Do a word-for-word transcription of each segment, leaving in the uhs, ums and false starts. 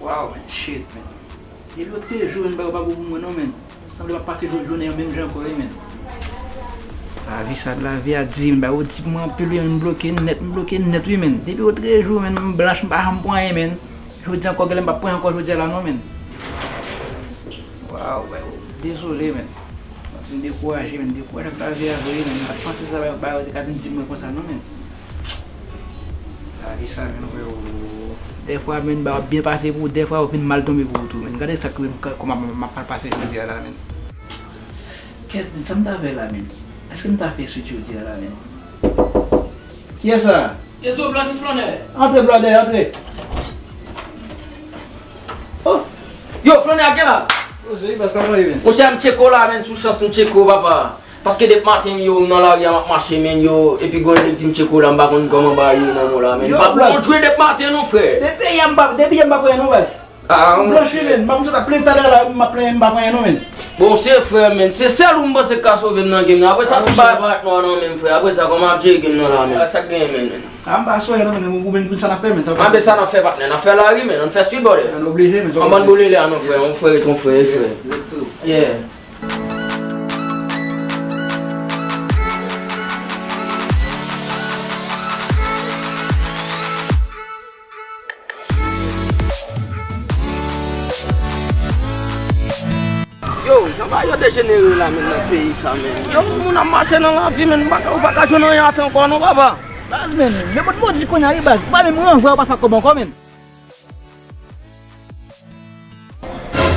Wow, man, shit, man. Depi lòt jou, man, bagay yo pa bon pou mwen non, man. Sanble m ap pase jou- jounen an menm jan ankò wi, man. Lavi sa, lavi a di, man, bagay yo di pou mwen anpil wi, man, m bloke nèt, m bloke nèt wi, man. Depi lòt jou, man, m blanch, m pa janm pran anyen, man. Jodi a ankò, genlè m p ap pran anyen ankò jodi a la non, man. Wow, man, dezole, man. Santi m dekouraje, man, dekouraje ak lavi a vre, man. M pa t panse sa, bagay yo te ka vin di mwen konsa non, man. Lavi sa, man, frè, o. Dèfwa, man, bagay ap byen pase pou ou, dèfwa yo vin mal tonbe pou ou tou, man. Gade sa k rive m, kòman m ap mal pase jodi a la, man. Kèt, man, sa m ta fè la, man? Èske m ta fè swit jodi a la, man? Kiyès sa? Se zo blòd wi, flannè. Antre, blòdè, antre. Oh! Yo, flannè a gen la. Oh, se li, baz, kòman ye, man? Monchè, m tcheke w la, man, sou chans m tcheke w, papa. Paske depi maten, yo, m nan lari a, m ap mache, man, yo, epi gon nèg di m tcheke w la, m pa konn kòman bagay yo nan men w la, man. Yo, pa pou blòd. Bon jwe depi maten, non, frè. Depi yè m pa, depi yè m pa pran non, baz. Ah, m blanchi, man. M ap sot ap plenn talè la, m ap plenn, m pa pran non, man. Bon, se frè, man. Se sèl ou m panse k ka sove m nan game nan. Apre sa, tout bagay parèt nwa nan men m, frè. Apre sa, kòman ap jere game nan la, man? Sa k genyen, man, man? Ah, m pa sou anyen non, man. Ou menm, sa n ap fè, man? Anben, sa n ap fè, patnè? N ap fè lari, man. Ann fè street, brother. Ann oblije, man. Ann bann boule la, non, frè. On frè, on frè, frè. Yeah. Yo, jan bagay yo dejenere la, man, nan peyi sa, man. Yo, moun ap mache nan lavi, man, ou pa ka, ou pa ka jwenn anyen atè ankò non, papa. Baz, man, men mwen di kounye a wi, baz. Ou pa menm ranvwa, ou pa fè kòb ankò, man.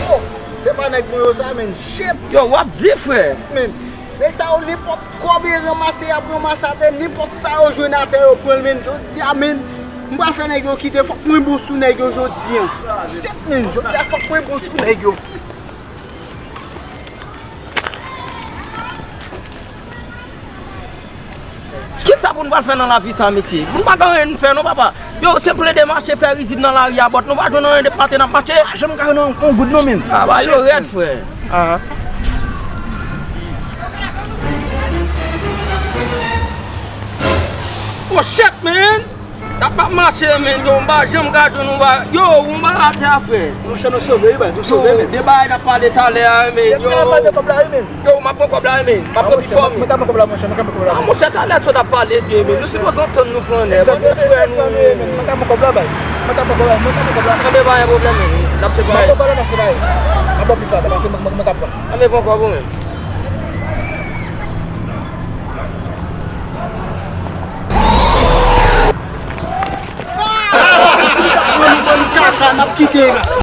Oh, se pa nèg mwen yo sa, man. Shit. Yo, w ap di, frè. Man, nèg sa yo, nenpòt kòb yo ranmase, y ap ranmase atè, nenpòt sa yo jwenn atè, yo pran l, man. Jodi a, man, m pral fè nèg yo kite, fòk mwen bon sou nèg yo jodi a. Shit, man, jodi a, fòk mwen bon sou nèg yo. Kisa pou n pral fè nan lavi sa, mesye? Pou n pa gen anyen n fè non, papa. Yo, se plede mache fè rizib nan lari a, but nou pa jwenn anyen depi maten n ap mache. Pa janm ka jwenn yon, yon goud non, man. Ah, ba yo rèd, frè. Ah. Oh, shit, man! N ap, ap mache, man, yo, m pa janm ka jwenn yon ba-, yo, yon bagay atè a, frè. Monchè, nou sove wi, baz, nou sove, man. De bagay n ap pale talè a, man, yo. Depi talè n ap pale de kòb la wi, man. Yo, m ap pran kòb la wi, man. M ap pran pi fò, man. Mwen ka pran kòb la, monchè, mwen ka pran kòb la. Ah, monchè, talè sot ap pale byen, man. Nou sipoze antann nou, flannè. Egzakteman, se frè nou, man. Mwen ka pran kòb la, baz. Mwen ka pran kòb la, mwen ka pran kòb la. Anben, pa gen pwoblèm, man. N ap separe. Mwen ka pran nan se la, wi. Mwen ka pran pi sa, se paske mwen, mwen, mwen ka pran. Anben, pran kòb ou menm. Pran nou, pran nou kaka, n ap kite.